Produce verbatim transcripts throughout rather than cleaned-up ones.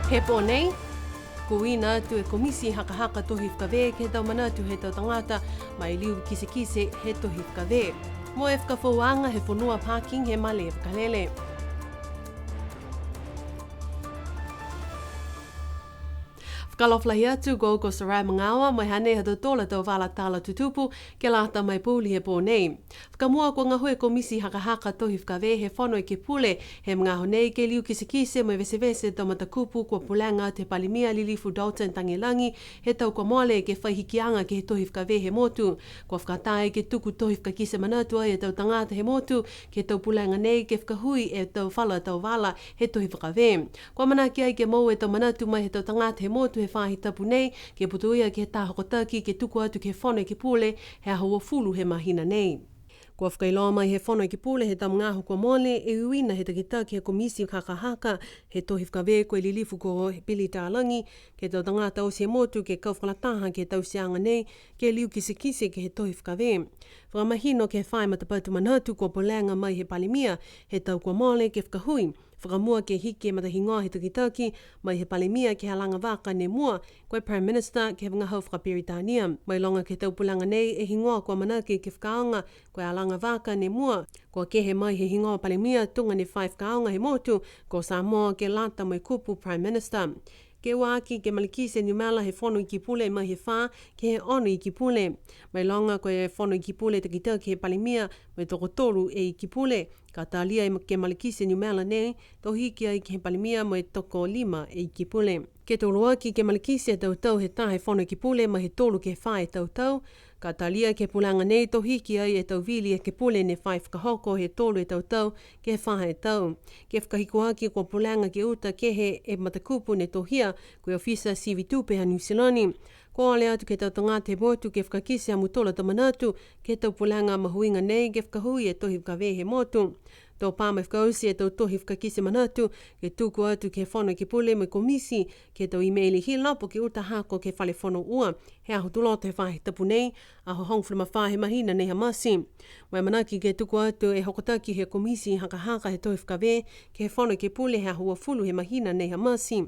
He pō nei, kua uiina atu e Komiti Hakahaka Tohi Fakavē ke he tau manatu he tau tagata, mo e liu kitekite he tohi fakavē. Mo e fakafouaga he fonua parking he malē vakalele. Fakaalofa lahi atu, ko au ko Sarai Magaoa, mo e hanei ha tautolu a tau vala tala tutupu, ke lata mo e pouli he pō nei. Fakamua, kua gahua e Komiti Hakahaka Tohi Fakavē he Fono Ekepule he magaaho nei ke liu kitekite mo e vetevete e tau matakupu kua pulega atu he Palemia Lilifu Dalton Tagelagi he tau kua mole ke fai hikiaga ke he tohi fakavē he motu. Kua fakatā ke tuku tohi fakakite manatu ai e tau tagata he motu ke he tau pulega nei ke fakahui e tau falu tau vala he tohi fakavē. Kua amanaki ai ke moua e tau manatu mai he tau tagata he motu he faahi tapu nei, ke putoia ke he taha hokotaki ke tuku atu ke he Fono Ekepule he aho uafulu he mahina nei. Kua fakailoa mai he Fono Ekepule he tau magaaho kua mole e uiina he takitaki he Komiti Hakahaka he tohi fakavē ko e Lilifu ko Billy Talagi ke he tau tagata oti he motu ke kau fakalataha ke he tauteaga nei ke liu kitekite ke he tohi fakavē. Fakamahino ke he fā e matapatu manatu kua pulega mai he Palemia he tau kua mole ke fakahui. Fakamua ke hiki e matahigoa he takitaki mai he Palemia ke he alaga vaka ne mua, ko e Prime Minister ke he vagahau fakaperitania. Mailoga ke he tau pulega nei e higoa kua amanaki ke fakaaoga, ko e alaga vaka ne mua, kua kehe mai he higoa Palemia tuga ne fai fakaaoga he motu ko Samoa ke lata mo e kupu Prime Minister. Ke ua aki ke malikiti e numela he Fono Iki Pule mai he fā ke he ono Iki Pule. Mailoga ko e Fono Iki Pule takitaki he Palemia mo e tokotolu e Iki Pule. Ka talia e ma-, ke malikiti e numela nei, to hiki ai ke he Palemia mo e tokolima e Iki Pule. Ke tolu aki ke malikiti e tau tau he taha e Fono Iki Pule mai he tolu ke he fā e tau tau. Ka talia ke he pulega nei to hiki ai e tau vili Ekepule ne fai fakahoko he tolu e tau tau ke he fā e tau. Ke fakahiku aki kua pulega ke uta kehe e matakupu ne tohia, ko e Ofisa Sivi Tupe ha Niu Silani. Kua ole atu ke he tau tagata he motu ke fakakite ha mutolu a tau manatu ke he tau pulega mahuiga nei ke fakahui e tohi fakavē he motu. To pā mo e fakaoti e tau tohi fakakite manatu ke tuku atu ke he Fono Ekepule mo e Komiti ke he tau imeili hilapo ke uta hako ke he Fale Fono Ua he aho Tuloto he faahi tapu nei, aho hogofulu ma fā he mahina nei ha Mati. Mo e amanaki ke tuku atu e hokotaki he Komiti Hakahaka he tohi fakavē ke he Fono Ekepule he aho uafulu he mahina nei ha Mati.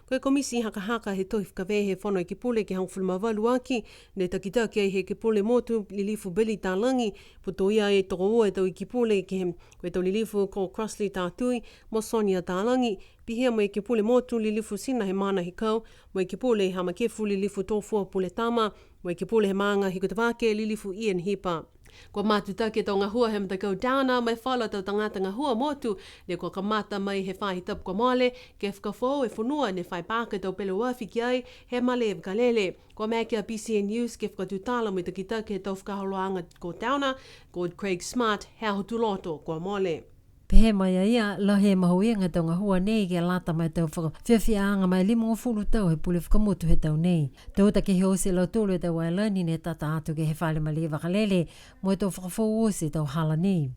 Ko e Komiti Hakahaka he tohi fakavē he Fono Ekepule ke hogofulu ma valu aki, ne takitaki ai he Ekepule Motu Lilifu Billy Talagi, putoia e tokoua e tau Iki Pule ke he, ko e tau Lilifu ko Crossley Tatui mo Sonia Talagi, pihia mo e Ekepule Motu Lilifu Sina Hemana Hikau, mo e Ekepule Hamakefu Lilifu Tofua Puletama, mo e Ekepule he Maaga Hikutavake Lilifu Ian Hipa. Kua matutaki e tau gahua he matakau Downer mo e falu a tau tagata gahua motu, ne kua kamata mai he faahi tapu kua mole, ke fakafoou e fonua ne fai paaka e tau peleoafi ki ai he malē vakalele. Kua maeke a B C N News ke fakatutala mo e takitaki he tau fakaholoaga ko Downer, ko Craig Smart, he aho Tuloto kua mole. Pehē mai a ia, lahi e mahuiga he tau gahua nei ke lata mo e tau faka-, fiafiaaga ma e limagofulu tau he pule fakamotu he tau nei. To uta kehe oti e lautolu e tau ailani ne tata atu ke he fale malē vakalele, mo e to fakafoou oti e tau hala nei.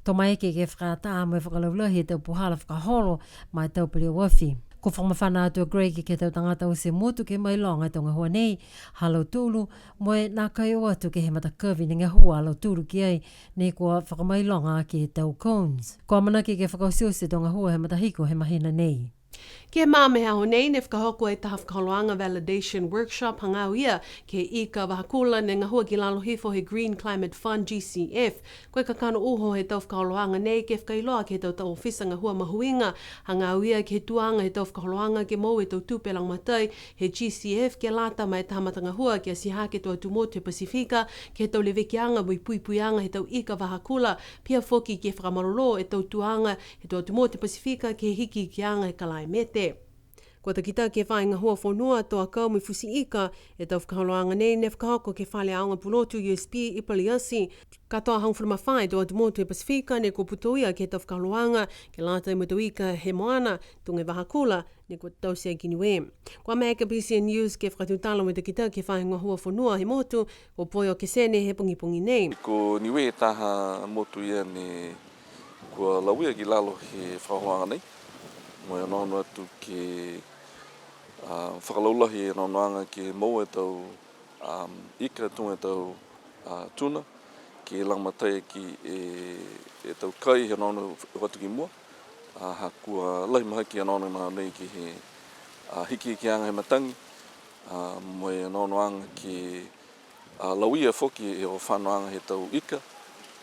To maeke ke fakatā mo e fakalaulahi e tau puhala fakaholo ma e tau peleoafi. Kua fakamafana atu a Craig ke he tau tagata oti he motu ke mailoga e tau gahua nei ha lautolu, mo e nākai o atu ke he matakavi ne gahua a lautolu ki ai, ne kua fakamailoga aki e tau cones. Kua amanaki ke fakaotioti e tau gahua he matahiku he mahina nei. Ke he magaaho he aho nei ne fakahoko e taha fakaholoaga validation workshop hagaao ia ke he ika vahakula ne gahua ki lalo hifo he Green Climate Fund, G C F. Ko e kakano uho he tau fakaholoaga nei ke fakailoa ke he tau tau ofisa gahua mahuiga, hagaao ia ke he tuaga he tau fakaholoaga ke moua e tau tupe lagomatai he G C F ke lata mo e taha matagahua ke ati hake e tau atu motu he Pasifika ke he tau levekiaga mo e puipuiaga he tau ika vahakula, pihia foki ke fakamalolō e tau tuaga he tau atu motu he Pasifika ke he hikihikiaga he kalaimete. Kua takitaki he faahi gahua fonua, tau akau mo e futi ika e tau fakaholoaga nei ne fakahoko ke he fale aoga pulotu U S P i Paliati. Katoa hogofulu ma fā e tau atu motu he Pasifika ne kua putoia ke he tau fakaholoaga ke lata mo e tau ika he moana, tuga e vahakula, ne kua taute ki Niue. Kua maeke a B C N News ke fakatutala mo e takitaki he faahi gahua fonua he motu, ko Poi Okesene he pogipogi nei. Ko Niue e taha motu ia ne kua lauia ki lalo he fakaholoaga nei. Mo e onoono atu ke, a, fakalaulahi e onoonoaga ke moua e tau, a, ika tuga e tau, a, tuna, ke lagomatai aki e, e tau kai he onoono o atu ki mua. A, ha kua lahi mahaki e onoono nei ke he, A, hikihikiaga he matagi, a, mo e onoonoaga ke, a, lauia foki e o fanoaga he tau ika,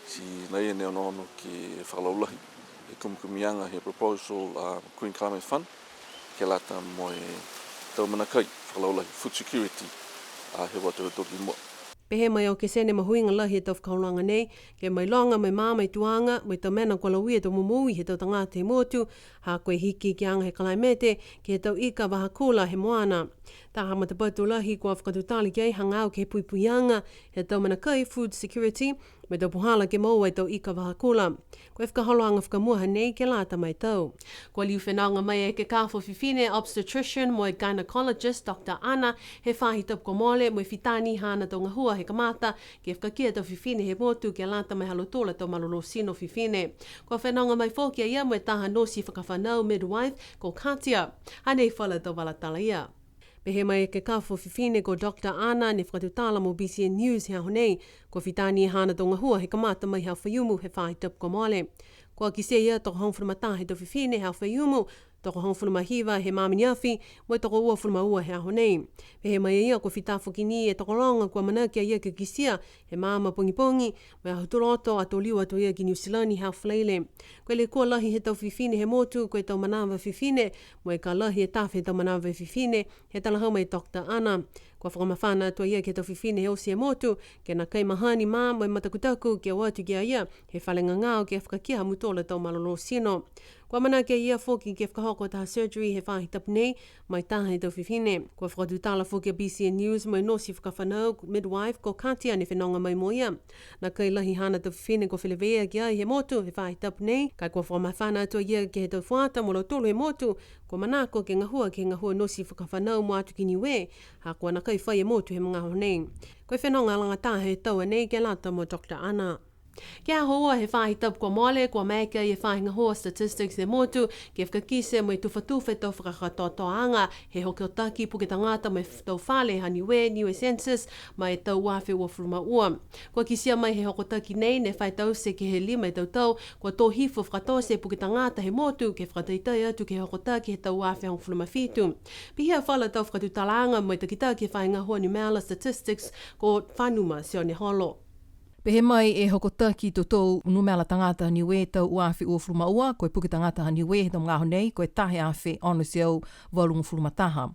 ti nai ne onoono ke fakalaulahi e kumikumiaga he proposal a Green Climate Fund, ke lata mo e tau mena kai fakalaulahi, food security, a, he o atu he tolu ki mua. Pehē mai a Okesene mahuiga lahi e tau fakaholoaga nei, ke mailoga mo e maama e tuaga, mo e tau mena kua lauia e tau momoui he tau tagata he motu, ha ko e hikihikiaga he kalaimete, ke he tau ika vahakula he moana. Taha matapatu lahi kua fakatutala ki ai hagaao ke he puipuiaga he tau mena kai, food security, mo e tau puhala ke moua e tau ika vahakula. Ko e fakaholoaga fakamua hanei ke lata mo e tau. Kua liu fenoga mai e ekekafo fifine obstetrician mo e gynecologist Doctor Ana he faahi tapu kua mole mo e fita ni haana tau gahua he kamata ke fakakia e tau fifine he motu ke lata mo e ha lautolu a tau malolō tino fifine. Kua fenoga mai foki a ia mo e taha nosi fakafanau midwife ko Katia. Hanei falu a tau vala tala ia. Pehē mai e ekekafo fifine ko Doctor Ana ne fakatutala mo BCN News he aho nei, kua fita ni haana tau gahua he kamata mai he Aho Faiumu he faahi tapu kua mole. Kua kitia e ia tokohogofulu ma taha he tau fifine he Aho Faiumu, tokohogofulu ma hiva he mamani afi, mo e tokouafulu ma ua he aho nei. Pehē mai a ia kua fita foki ni e tokologa kua manako a ia ke kitia he maama pogipogi, mo e Aho Tuloto ato liu atu a ia ki Niu Silani he Aho Falaile. Ko e lekua lahi he tau fifine he motu, ko e tau manava fifine, mo e ka lahi e tafe he tau manava fifine, he talahau mai Doctor Ana. Kua fakamafana atu a ia ke he tau fifine he oti he motu, ke nākai mahani mā mo e matakutaku ke o atu ki a ia he fale gagao ke fakakia ha mutolu a tau malolō tino. Kua manako a ia foki ke fakahoko taha surgery he faahi tapu nei, ma e taha he tau fifine. Kua fakatutala foki a BCN News mo e nosi fakafanau midwife ko Katia ne fenoga mai mo ia. Nākai lahi haana tau fifine kua feleveia ki ai he motu he faahi tapu nei, ka e kua fakamafana atu a ia ke he tau fuata mo lautolu he motu, kua manako ke gahua ke he gahua nosi fakafanau mua atu ki Niue, ha kua nākai fai e motu he magaaho nei. Ko e fenoga lagataha he tau a nei ke lata mo Doctor Ana. Ke he aho ua he faahi tapu kua mole, kua maeke ai e faahi gahua statistics he motu ke fakakite mo e tufatufa e tau fakakatoatoaaga he hokotaki puke tagata mo e tau fale ha Niue, Niue Census, ma e tau ua afe uafulu ma ua. Kua kitia mai he hokotaki nei, ne fai taute ke he lima e tau tau, kua tō hifo fakatote e puke tagata he motu, ke fakataitai atu ke he hokotaki he tau ua afe hogofulu ma fitu. Pihia falu a tau fakatutalaaga mo e takitaki he faahi gahua numela statistics ko Fanuma Sioneholo. Pehē mai e hokotaki totou numela tagata Niue tau ua afe uafulu ma ua, ko e puke tagata ha Niue he tau magaaho nei, ko e taha e afe ono e teau valugofulu ma taha.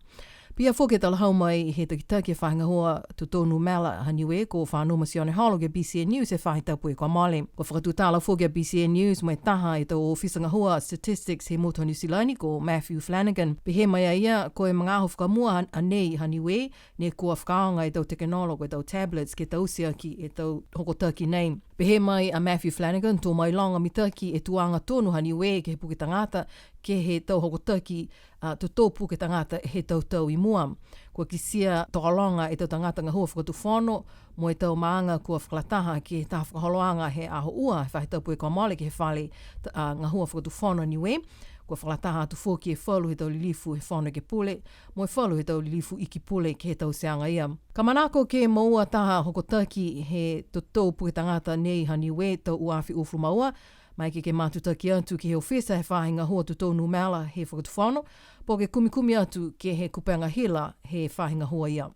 Pihia foki e talahau mai he takitaki he faahi gahua totou numela ha Niue ko Fanuma Sioneholo ke he BCN News he faahi tapu kua mole. Kua fakatutala foki a BCN News mo e taha he tau ofisa gahua statistics he motu ha Niu Silani ko Matthew Flanagan. Pehē mai a ia, ko e magaaho fakamua a nei ha Niue, ne kua fakaaoga e tau tekenolosi, ko e tau tablets, ke taute aki e tau hokotaki nei. Pehē mai a Matthew Flanagan, to mailoga mitaki e tuaga tonu ha Niue ke he puke tagata, ke he tau hokotaki, a, totou puke tagata he tau tau i mua. Kua kitia tokologa e tau tagata gahua fakatufono, mo e tau maaga kua fakalataha ke he taha fakaholoaga he aho ua he faahi tapu kua mole ke he fale, a, gahua fakatufono Niue. Kua fakalataha atu foki e falu he tau lilifu he Fono Ekepule, mo e falu he tau lilifu Iki Pule ke he tauteaga ia. Ka manako ke moua taha hokotaki he totou puke tagata nei ha Niue tau ua afe uafulu ma ua, maeke ke matutaki atu ke he ofisa he faahi gahua totou numela he fakatufono, po ke kumikumi atu ke he kupega hila he faahi gahua ia.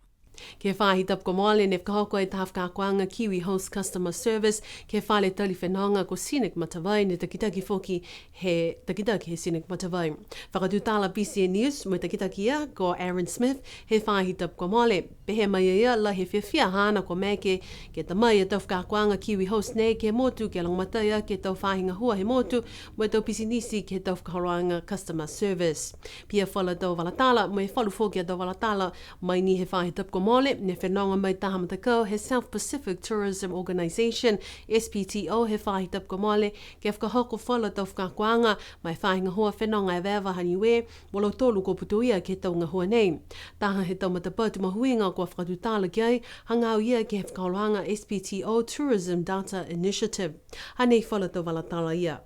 Ke he faahi tapu kua mole ne fakahoko e taha fakaakoaga Kiwi Host Customer Service ke he fale tali fenoga ko Scenic Matavai, ne takitaki foki he takitaki he Scenic Matavai. Fakatutala BCN News mo e takitaki ia ko Aaron Smith he faahi tapu kua mole. Pehē mai a ia, lahi e fiafia haana kua maeke ke ta mai e tau fakaakoaga Kiwi Host nei ke he motu, ke lagomatai aki e tau faahi gahua he motu mo e tau pisinisi ke he tau fakaholoaga customer service. Pihia falu a tau vala tala, mo e falu foki a tau vala tala mai ni he faahi tapu kua mole, ne fenoga mai taha matakau he South Pacific Tourism Organisation, S P T O, he faahi tapu kua mole, ke fakahoko falu a tau fakaakoaga ma e faahi gahua fenoga evaeva ha Niue, mo lautolu kua putoia ke he tau gahua nei. Taha he tau matapatu mahuiga kua fakatutala ki ai, hagaao ia ke he fakaholoaga S P T O Tourism Data Initiative. Hanei falu a tau vala tala ia.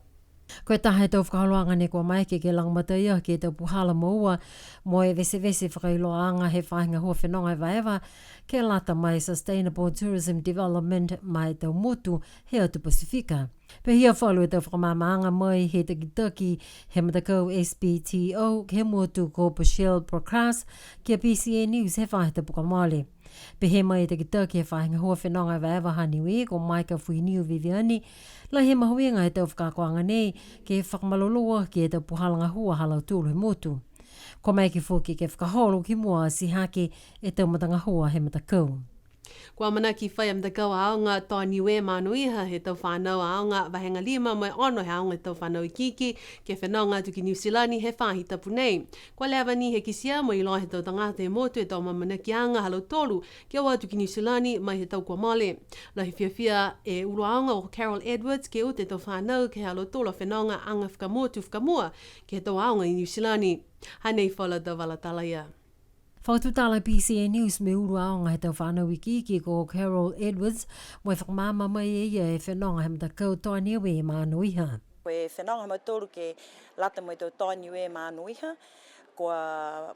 Ko e taha he tau fakaholoaga nei kua maeke ke lagomatai aki e tau puhala moua mo e vesevese fakailoaaga he faahi gahua fenoga evaeva, ke lata mo e Sustainable Tourism Development ma e tau motu he atu Pasifika. Pihia falu e tau fakamaamaaga mai he takitaki he matakau S P T O ke he motu ko Bushelle Procas ki a B C N News he faahi tapu kua mole. Pehē mai e takitaki he faahi gahua fenoga evaeva ha Niue ko Micah Fuiniu Viviani, lahi e mahuiga he tau fakaakoaga nei ke fakamalolō aki e tau puhala gahua ha lautolu he motu. Kua maeke foki ke fakaholo ki mua ati hake e tau matagahua he matakau. Kua amanaki fai e matakau aoga Toa Niue Manoiha he tau fanau aoga vahega lima mo e ono he aoga he tau fanau ikiiki ke fenoga atu ki Niu Silani he faahi tapu nei. Kua leva ni he kitia mo e iloa he tau tagata he motu e tau amaamanakiaga ha lautolu ke o atu ki Niu Silani mai he tau kua mole. Lahi e fiafia e ulu aoga ko Carol Edwards ke uta e tau fanau ke he ha lautolu a fenoga aga fakamotu fakamua ke he tau aoga i Niu Silani. Hanei falu a tau vala tala ia. Fakatutala e B C N News mo e ulu aoga he tau fanau ikiiki ko Carol Edwards, mo e fakamaama mai e ia e fenoga he matakau Toa Niue Manoiha. Ko e fenoga ha mautolu ke lata mo e tau Toa Niue Manoiha, kua,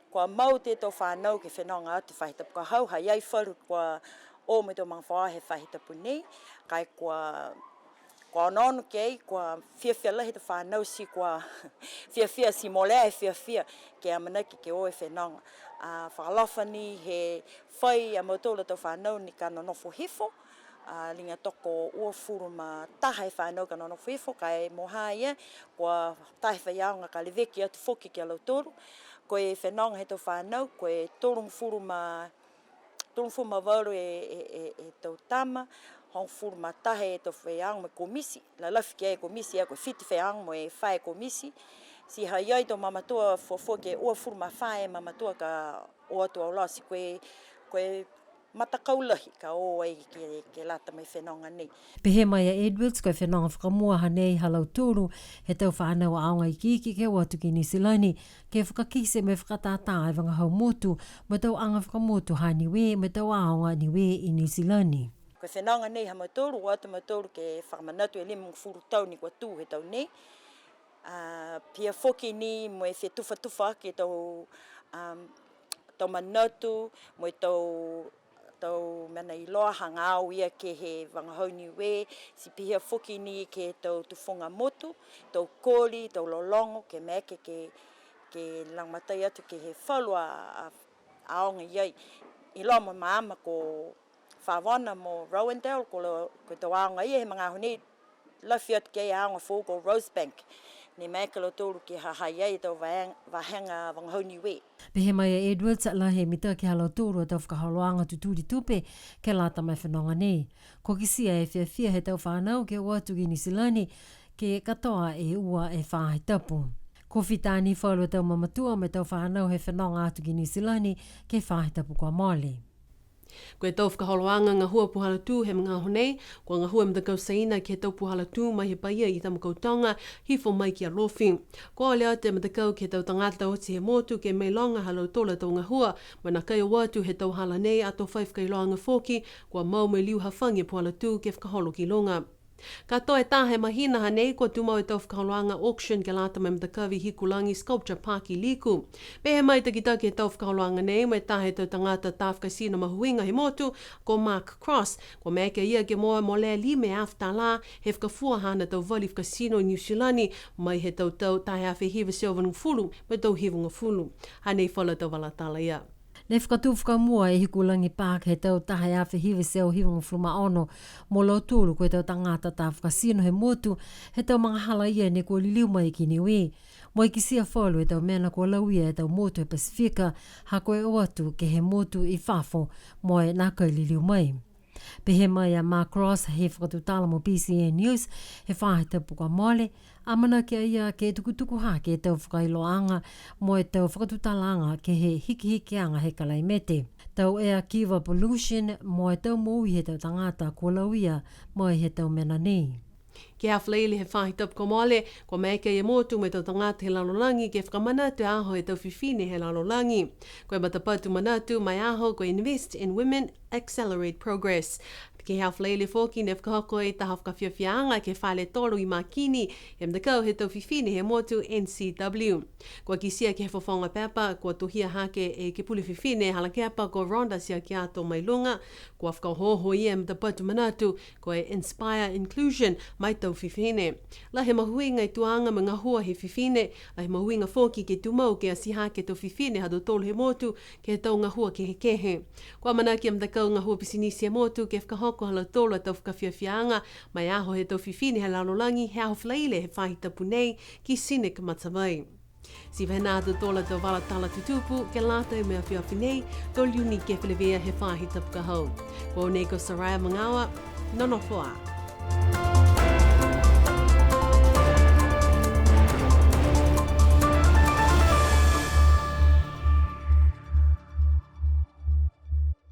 kua mau e tau fanau ke fenoga atu he faahi tapu ka hau, ha i ai falu kua o mo e tau magafaoa he faahi tapu nei, ka e kua, kua onoono ki ai, kua fiafia lahi e tau fanau ti kua fiafia ti molea e fiafia ke amanaki ke o e fenoga. A, fakaalofa ni he fai a mautolu a tau fanau ni ka nonofo hifo, a, liga tokouafulu ma taha e fanau ka nonofo hifo, ka e mo ha ia, kua taha e faiaoga ka leveki atu foki ki a lautolu. Ko e fenoga he tau fanau, ko e tolugofulu ma tolugofulu ma valu e, e, e, e tau tama, hogofulu ma taha e tau faiaoga mo e komiti, lalafi ki ai e komiti, ia ko e fitu faiaoga mo e fā e komiti. Ti ha i ai e tau mamatua fuafua ke uafulu ma fā e mamatua ka o atu auloa ti ko e, ko e matakau lahi ka o ai ke, ke lata mo e fenoga nei. Pehē mai a Edwards, ko e fenoga fakamua hanei ha lautolu he tau fanau aoga ikiiki ke o atu ki Niu Silani, ke fakakite mo e fakatātā e vagahau motu, mo e tau aga fakamotu ha Niue, mo e tau aoga Niue i Niu Silani. Ko e fenoga nei ha mautolu, o atu mautolu ke fakamanatu e limagofulu tau ne kua tū he tau nei. A, pihia foki ni mo e fetufatufa aki e tau, um, tau manatu, mo e tau tau mena iloa hagaao ia ke he vagahau Niue, ti pihia foki ni ke he tau tufuga motu, tau koli, tau lologo, ke maeke ke, ke lagomatai atu ke he falu a, a, aoga i ai. Iloa mo e maama ko Favona mo Rowandale, ko lo-, ko e tau aoga ia he magaaho nei, lafi atu ki ai e aoga foou ko Rosebank. Ne maeke a lautolu ke ha ha i ai e tau vae-, vahega vagahau Niue. Pehē mai a Edwards, lahi e mitaki ha lautolu a tau fakaholoaga tutuli tupe ke lata mo e fenoga nei. Kua kitia e fiafia he tau fanau ke o atu ki Niu Silani ke katoa e ua e faahi tapu. Kua fita ni falu a tau mamatua mo e tau fanau he fenoga atu ki Niu Silani ke he faahi tapu kua mole. Ko e tau fakaholoaga gahua puhala tū he magaaho nei, kua gahua e matakau Saina ke he tau puhala tū mai he paia i Tamakautoga, hifo mai ki Alofi. Kua ole atu e matakau ke he tau tagata oti he motu ke mailoga ha lautolu a tau gahua, mo e nākai o atu he tau hala nei, ato fai fakailoaga foki, kua mau mo e liu hafagi e puhala tū ke fakaholo ki luga. Katoa e taha e mahina hanei kua tumau e tau fakaholoaga auction ke lata mo e matakavi Hikulagi Sculpture Park i Liku. Pehē mai e takitaki he tau fakaholoaga nei, mo e taha he tau tagata tā fakatino mahuiga he motu, ko Mark Cross, kua maeke a ia ke moua molea lima e afe tālā, he fakafua haana tau vali fakatino i Niu Silani, mai he tau tau taha e afe hiva e teau valugofulu, mo e tau hivagofulu. Hanei falu a tau vala tala ia. Ne fakatū fakamua e Hikulagi Park he tau taha e afe hiva e teau hivagofulu ma ono, mo lautolu ko e tau tagata tā fakatino he motu, he tau magahala ia ne kua liliu mai ki Niue. Mo e kitia falu e tau mena kua lauia e tau motu he Pasifika, ha ko e o atu ke he motu i fafo, mo e nākai liliu mai. Pehē mai a Mark Cross he fakatutala mo B C N News, he faahi tapu kua mole, amanaki a ia ke tukutuku hake e tau fakailoaaga mo e tau fakatutalaaga ke he hikihikiaga he kalaimete, tau air kiva pollution, mo e tau moui he tau tagata kua lauia mai he tau mena nei. Ke he Falaile he faahi tapu kua mole, kua maeke e motu mo e tau tagata he lalolagi ke fakamanatu e aho he tau fifine he lalolagi. Ko e matapatu manatu ma e aho ko e Invest in Women, Accelerate Progress. Ke he aho Falaile foki ne fakahoko e taha fakafiafiaaga ke he fale tolo i Makini, he matakau he tau fifine he motu N C W. Kua kitia ke he fofoga pepa, kua tohia hake e ekepule fifine ha Lakepa ko Rhonda Tiakiato Mailuga, kua fakaohooho e ia e matapatu manatu, ko e Inspire Inclusion ma e tau fifine. Lahi e mahuiga e tuaga mo e gahua he fifine, lahi e mahuiga foki ke tumau ke ati hake e tau fifine ha tautolu he motu, ke he tau gahua kehekehe. Kua amanaki e matakau gahua pisinisi he motu ke fakahoko ha lautolu a tau fakafiafiaaga ma e aho he tau fifine he lalolagi he aho Falaile he faahi tapu nei ki Scenic Matavai. Ti pehē nā ha tautolu a tau vala tala tutupu ke lata mo e afiafi nei, to liu ni ke feleveia he faahi tapu ka hau. Ko au nei ko Soraya Magaoa, nonofo ā.